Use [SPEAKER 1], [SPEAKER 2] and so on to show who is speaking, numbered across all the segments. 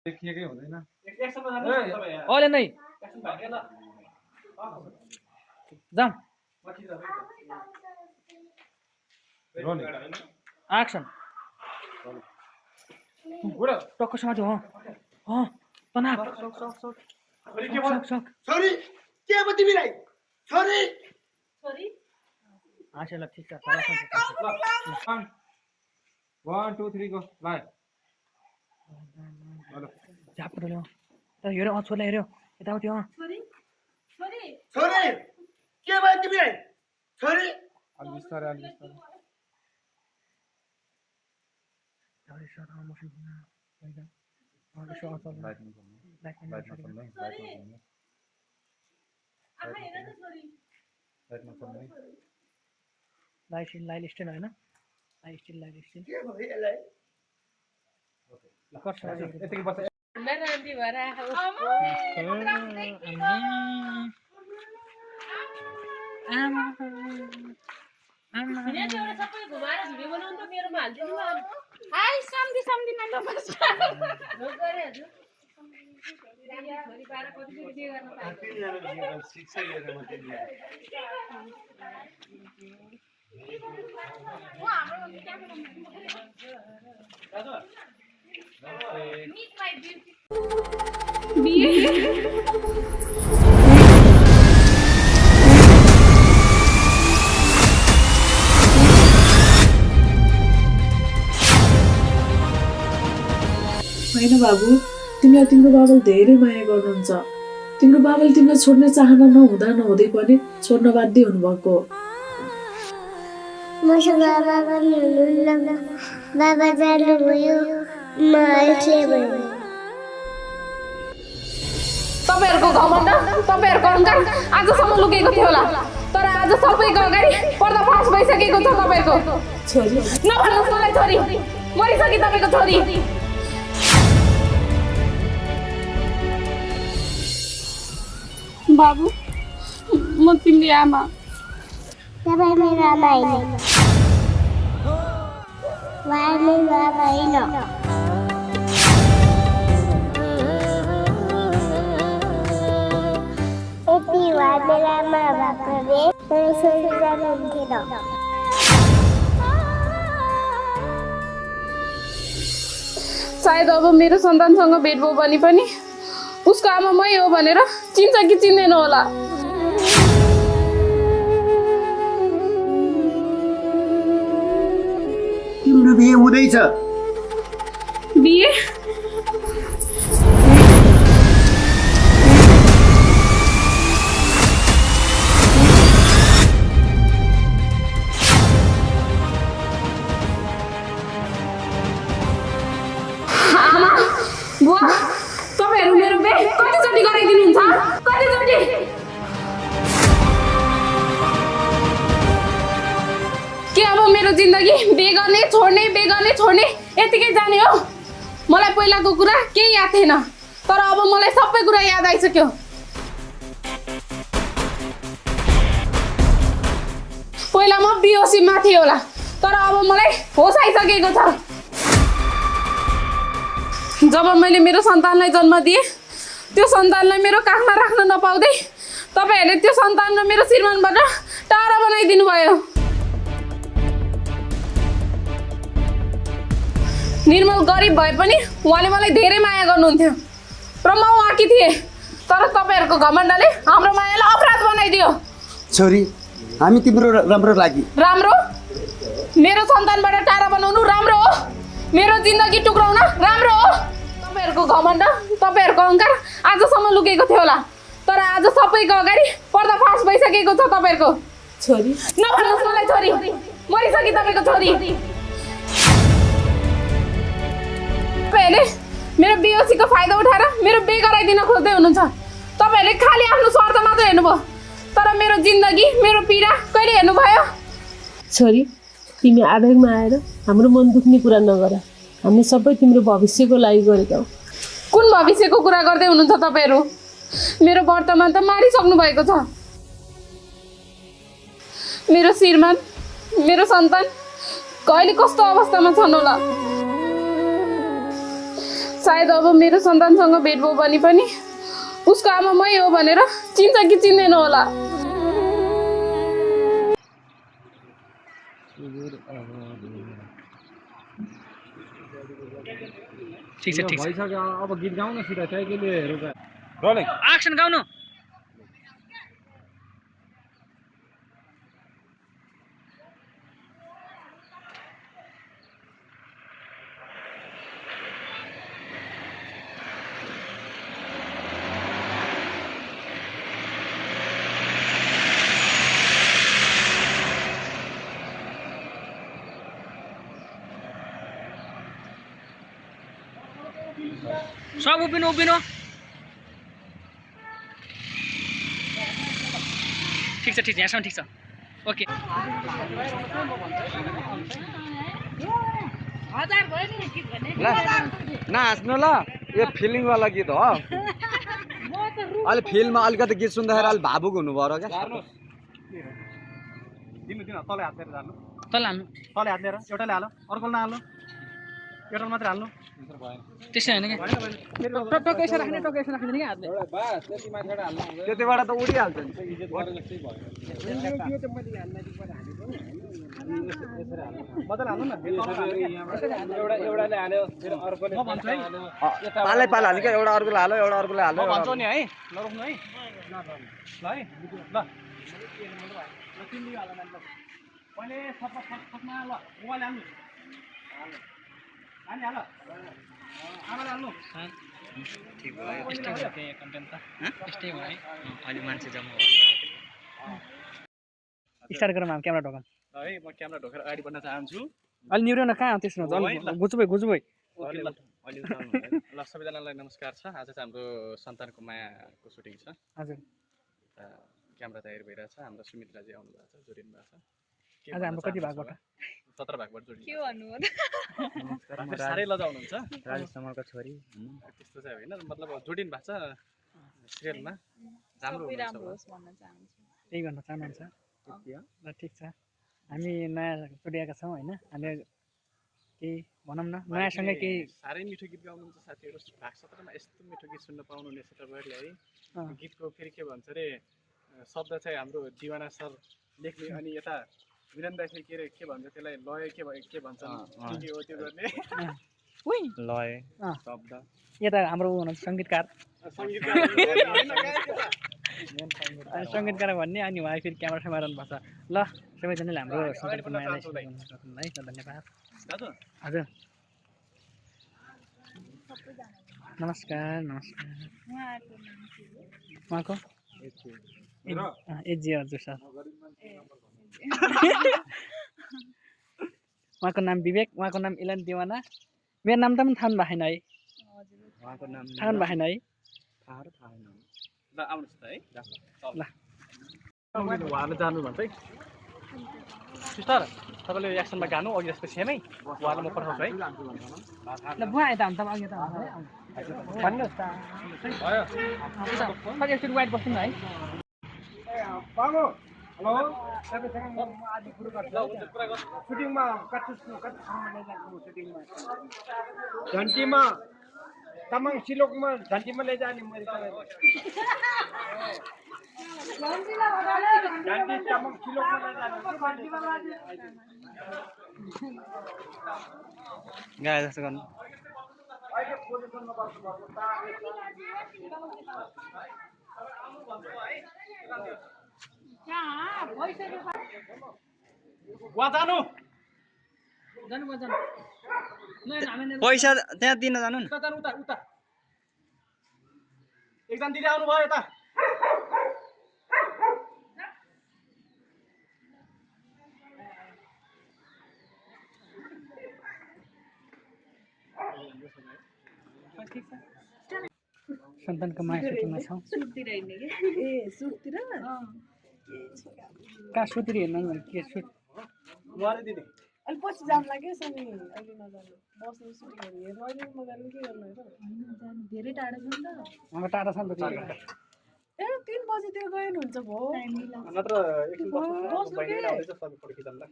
[SPEAKER 1] देखिएकै हुँदैन
[SPEAKER 2] अहिले नै जाम एक्सन टक्क समात्यो तनाव
[SPEAKER 3] छोरी के भयो तिमीलाई छोरी
[SPEAKER 2] आशा ठिक छ
[SPEAKER 1] 1 2 3 गो लाइ
[SPEAKER 2] झापको डल्यो त हेऱ्यो छोरीलाई हेऱ्यो यताउति
[SPEAKER 3] छोरी के भयो तिमीलाई छोरी
[SPEAKER 1] अलि बिस्तारै
[SPEAKER 2] लाइट स्टेन होइन लाइट स्टेन
[SPEAKER 3] के भयो यसलाई
[SPEAKER 1] यतिकै बस
[SPEAKER 4] होइन बाबु तिमीलाई तिम्रो बाबाले धेरै माया गर्नुहुन्छ तिम्रो बाबाले तिमीलाई छोड्ने चाहना नहुँदा नहुँदै पनि छोड्न बाध्य हुनुभएको
[SPEAKER 5] मसँग बाबा हुनुहुन्न बाबा जानुभयो म अल्छे भयो
[SPEAKER 6] तपाईहरुको घमण्ड तपाईहरुको अहंकार आजसम्म लुकेको थियो होला तर आज सबैको अगाडि पर्दाफास भइसकेको छ तपाईहरुको
[SPEAKER 4] छोरी
[SPEAKER 6] नभन्नुस् मलाई छोरी मरिसकी तपाईको छोरी बाबु म तिम्रो आमा
[SPEAKER 5] तपाईँ मेरो आमा होइन उहाँ मेरो आमा होइन यति उहाँ मेरो आमा भएको भए मेरो छोरी जानुहुन्थेन
[SPEAKER 6] सायद अब मेरो सन्तानसँग भेट भयो भने पनि उसको आमा मै हो भनेर चिन्छ कि चिन्दैन होला
[SPEAKER 3] तिम्रो बिहे हुँदैछ
[SPEAKER 6] बिहे आमा बुवा तपाईहरु मेरो बिहे कतिचोटि गराइदिनुहुन्छ कतिचोटि के अब मेरो जिन्दगी बेगर्ने छोड्ने यतिकै जाने हो मलाई पहिलाको कुरा केही याद थिएन तर अब मलाई सबै कुरा याद आइसक्यो पहिला म बिओसीमा थिएँ होला तर अब मलाई होस आइसकेको छ जब मैले मेरो सन्तानलाई जन्म दिएँ त्यो सन्तानलाई मेरो काखमा राख्न नपाउँदै तपाईहरुले त्यो सन्तान र मेरो श्रीमानबाट टाढा बनाइदिनु भयो निर्मल गरिब भए पनि उहाँले मलाई धेरै माया गर्नुहुन्थ्यो र म उहाँकी थिएँ तर तपाईहरुको घमण्डले हाम्रो मायालाई अपराध बनाइदियो
[SPEAKER 3] छोरी हामी तिम्रो राम्रो लागि
[SPEAKER 6] राम्रो मेरो सन्तानबाट टाढा बनाउनु राम्रो हो मेरो जिन्दगी टुक्राउन राम्रो हो तपाईहरुको घमण्ड तपाईहरुको अहंकार आजसम्म लुकेको थियो होला तर आज सबैको अगाडि पर्दाफास भइसकेको छ तपाईहरुको
[SPEAKER 4] छोरी
[SPEAKER 6] नभन्नुस् मलाई छोरी मरिसकी तपाईको छोरी तपाईहरुले मेरो बिओसीको फाइदा उठाएर मेरो बिहे गराइदिन खोज्दै हुनुहुन्छ तपाईहरुले खाली आफ्नो स्वार्थ मात्र हेर्नुभयो तर मेरो जिन्दगी मेरो पीडा कहिले हेर्नुभयो
[SPEAKER 4] छोरी तिमी आवेगमा आएर हाम्रो मन दुख्ने कुरा नगर हामी सबै तिम्रो भविष्यको लागि गरेका हौ
[SPEAKER 6] कुन भविष्यको कुरा गर्दै हुनुहुन्छ तपाईहरु मेरो वर्तमान त मारिसक्नु भएको छ मेरो श्रीमान मेरो सन्तान कहिले कस्तो अवस्थामा छन् होला सायद अब मेरो सन्तानसँग भेट भयो भने पनि उसको आमा मै हो भनेर चिन्छ कि चिन्दैन होला।
[SPEAKER 2] ठिक छ ठिक छ
[SPEAKER 1] भइसक्यो अब गीत गाउन सिधा चाहिँ के हेरौँ रोलिङ
[SPEAKER 2] एक्सन गाउनु सब उभिनु उभिनु ठिक छ यहाँसम्म ठिक छ ओके
[SPEAKER 7] नाच्नु ल यो फिलिङवाला गीत हो अहिले फिल्ममा अलिकति गीत सुन्दाखेरि अलि भावुक हुनुभयो र क्या
[SPEAKER 1] दिनु तलै हात लिएर जानु
[SPEAKER 2] तल हाल्नु
[SPEAKER 1] तलै हात लिएर एउटाले हाल्नु अर्कोले नहाल्नु एउटा मात्रै हाल्नु
[SPEAKER 2] त्यसै होइन क्या टक्क यसो राख्ने क्या हातले
[SPEAKER 1] बस त्यति माथिबाट हाल्नु
[SPEAKER 7] त्यतिबाट त उडिहाल्छ नि
[SPEAKER 1] मजाले हाल्नु न एउटाले हाल्यो फेरि अर्कोले म भन्छु है
[SPEAKER 7] पालै पाल हाल्यो क्या एउटा अर्कोले हाल्यो एउटा अर्कोले हाल्यो
[SPEAKER 1] म भन्छु नि है नरोक्नु है ल है ल तिमीले हाल न पहिले सपमा ल मोबाइल हाल्नु हाल्नु हाल आमाले हाल्नु
[SPEAKER 2] ठिक भयो यस्तै हो के कन्टेन्ट त यस्तै हो है अहिले मान्छे जम्मा स्टार्ट गरौँ हामी क्यामेरा ढोका
[SPEAKER 1] है म क्यामेरा ढोकेर अगाडि बढ्न चाहन्छु
[SPEAKER 2] अलि निहुरो न कहाँ त्यसो न गुजुबै
[SPEAKER 1] ओके ल अहिले ल सबैजनालाई नमस्कार छ आज चाहिँ हाम्रो सन्तानको मायाको सुटिङ छ
[SPEAKER 2] हजुर
[SPEAKER 1] क्यामेरा तयार भइरहेछ हाम्रो सुमित्राजी आउनु भएको छ जोडिनु भएको छ
[SPEAKER 2] आज हाम्रो कति भागबाट
[SPEAKER 1] 17 भागबाट जोडिनु
[SPEAKER 6] के भन्नु
[SPEAKER 1] साह्रै लजाउनुहुन्छ
[SPEAKER 7] राजेश समालको छोरी
[SPEAKER 1] त्यस्तो चाहिँ होइन मतलब जोडिनु भएको छ सिरियलमा राम्रो
[SPEAKER 2] त्यही भन्न चाहनुहुन्छ ल ठिक छ हामी नयाँ जोडिएका छौँ होइन हामी केही भनौँ न नयाँसँगै केही
[SPEAKER 1] साह्रै मिठो गीत गाउनुहुन्छ साथीहरू भाग 17मा यस्तो मिठो गीत सुन्न पाउनुहुनेछ तपाईँहरूले है गीतको फेरि के भन्छ अरे शब्द चाहिँ हाम्रो दिवाना सर लेख्ने अनि यता वीरेन्द्र दाइ फेरि के भन्छ त्यसलाई लय के भन्छ के हो त्यो गर्ने
[SPEAKER 7] लय शब्द
[SPEAKER 2] यता हाम्रो हुनुहुन्छ सङ्गीतकार सङ्गीतकार भन्ने अनि उहाँ फेरि क्यामेरा सेमा रहनु भएको छ ल सबैजनाले हाम्रो सन्तानको मायालाई है धन्यवाद हजुर नमस्कार उहाँको एजी हजुर सर उहाँको नाम विवेक उहाँको नाम इलन दिवाना मेरो नाम त पनि थाहा भएन है थाहा भएन है
[SPEAKER 1] ल आउनुहोस् त है
[SPEAKER 2] ल
[SPEAKER 1] उहाँले जानु भन्छ है सिस्टर तपाईँले एक्सनमा गानु अघि जस्तो सेमै उहाँलाई म पठाउँछु है
[SPEAKER 2] ल बुवा यता हुन्छ अघि यता भन्नुहोस् त एकचोटि वाइट बस्नु न है
[SPEAKER 1] बाबु हेलो तपाईँसँग म आज सुरु गर्छु सुटिङमा कतिसम्म लैजानु सुटिङमा झन्टीमा तामाङ सिलोकमा झन्टीमा लैजाने मैले झन्टी तामाङ सिलोकमा लैजाने
[SPEAKER 7] गाए जस्तो गर्नु पैसा त्यहाँ दिन जानु नि
[SPEAKER 1] उता एकजना दिदी आउनु भयो यता
[SPEAKER 2] सन्तानको माया सुटिङमा छौँ कहाँ सुतिर हेर्नु के सुट
[SPEAKER 1] दिदी
[SPEAKER 4] अलि पछि जाम लाग्यो सबै अहिले नजानु बस्नु सुटिङहरू हेर्नु अहिले नजानु के गर्नु हेर धेरै टाढा छ नि त
[SPEAKER 2] उहाँको टाढा छ नि त 4 घन्टा
[SPEAKER 4] ए 3 बजेतिर गयो नि हुन्छ भो
[SPEAKER 1] नत्र एकछिन बस्नु बहिनीले आउँदैछ सबै फोटो खिच्नला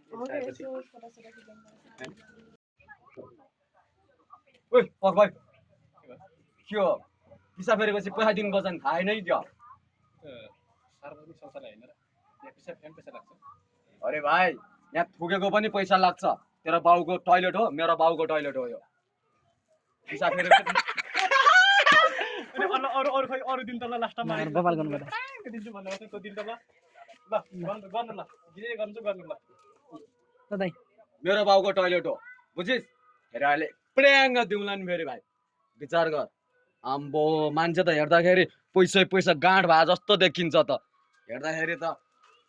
[SPEAKER 1] ओइ पक भाइ
[SPEAKER 7] के हो पिसा फेरेपछि पैसा दिनुपर्छ नि थाहै नै त्यो
[SPEAKER 1] सार्वजनिक शौचालय होइन र यहाँ पिसाब फ्यान पैसा लाग्छ
[SPEAKER 7] अरे भाइ यहाँ थुकेको पनि पैसा लाग्छ तेरो बाउको टोइलेट हो मेरो बाउको टोइलेट हो यो पिसा फेरेपछि
[SPEAKER 1] अरू अरू अरू खै अरू दिन त ल लास्ट टाइममा
[SPEAKER 2] बबाल गर्नु पर्दा
[SPEAKER 1] दिन्छु भन्नु त्यो दिन त ल गर्नु ल जे गर्नु गर्नु ल
[SPEAKER 2] ल दाइ
[SPEAKER 7] मेरो बाउको टोइलेट हो बुझिस् फेरि अहिले प्र्याङ्ग दिउँला नि फेरि भाइ विचार गर आम्बो मान्छे त हेर्दाखेरि पैसा गाँठ भए जस्तो देखिन्छ त हेर्दाखेरि त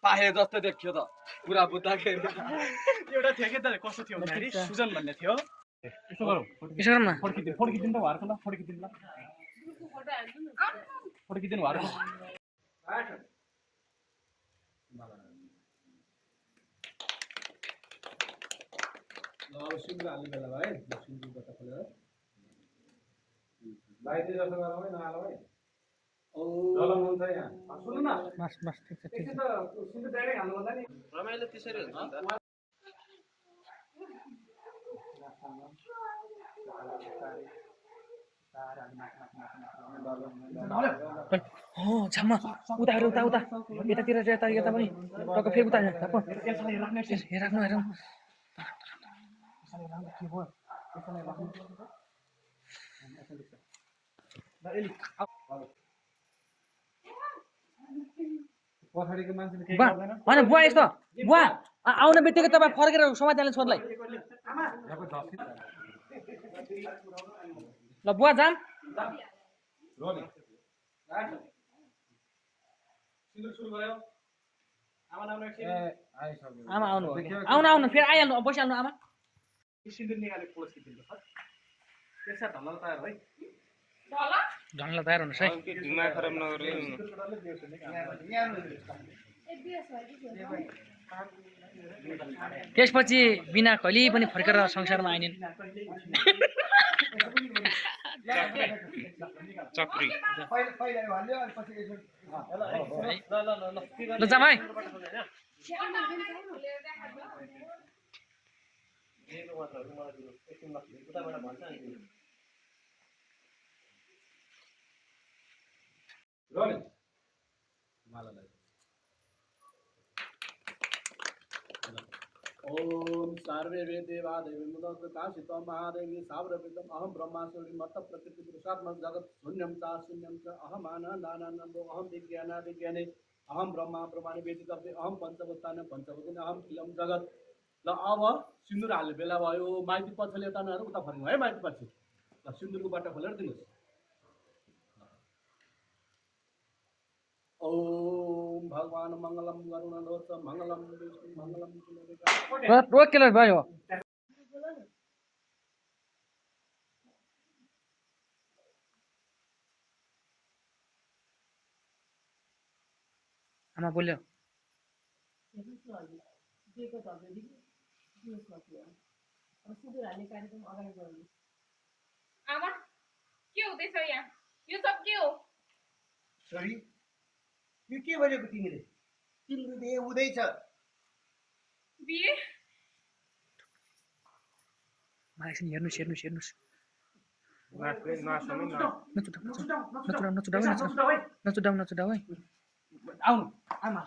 [SPEAKER 7] पाहे जस्तो देखियो त पुरा बुझ्दाखेरि
[SPEAKER 1] एउटा थियो कि त कस्तो थियो भन्दाखेरि सुजन भन्ने थियो यसो गरौँ
[SPEAKER 2] यसो गरौँ न
[SPEAKER 1] फर्किदिनु त उहाँहरूको ल फर्किदिनु ल फर्किदिनु उहाँहरूको सुन्नु न
[SPEAKER 2] बस बस ठिक छ ठिक छ
[SPEAKER 1] सिधै डाइरेक्ट हाल्नुभन्दा नि रमाइलो त्यसरी हुन्छ नि त
[SPEAKER 2] हो झ्याम्मा उता हेर उता उता यतातिर यता यता पनि टक्क फेरि उता हेराख्नु हेरौँ होइन बुवा यस्तो बुवा आउने बित्तिकै तपाईँ फर्केर समातिहाल्नु छोरीलाई ल बुवा जाम आमा आउनु आउनु आउनु फेरि आइहाल्नु बसिहाल्नु आमा
[SPEAKER 1] सिन्दुर निकालेको क्लोज किपिङ छ त्यसै ढल्ला तयार है
[SPEAKER 2] ढङ्गलाई तयार हुनुहोस् है त्यसपछि बिना कहिले पनि फर्केर संसारमा आइनेन्
[SPEAKER 1] चक्री
[SPEAKER 2] ल जाम है
[SPEAKER 8] ओम सर्वे वेदेवा देवी मुदकाशितो महादेवी सावरविदम अहम ब्रह्मासुरी मत प्रकृति पुरुषात्मक जगत शून्यम चा अहम आनंदानंदो अहम विज्ञाना विज्ञाने अहम ब्रह्मा ब्रह्माणे वेदितव्य अहम पंचभूतान पंचभूतान अहम खिलम जगत ल अब सिन्दुर हाल्ने बेला भयो माइती पछले यता नहेर उता फर्नु है माइती पछि ल सिन्दुरको बाटो खोलेर दिनुहोस् ओम भगवान मंगलम गरुणध्वज मंगलम विष्णु मंगलम
[SPEAKER 2] रोकेर भयो आमा बोल्यो
[SPEAKER 6] आमा के हुँदैछ यहाँ यो सब के हो
[SPEAKER 3] छोरी यो के भनेको तिमीले तिम्रो बिहे हुँदैछ
[SPEAKER 6] बिहे
[SPEAKER 2] मलाई एकछिन हेर्नुहोस् हेर्नुहोस् हेर्नुहोस् नचुटाउ है
[SPEAKER 1] आउनु आमा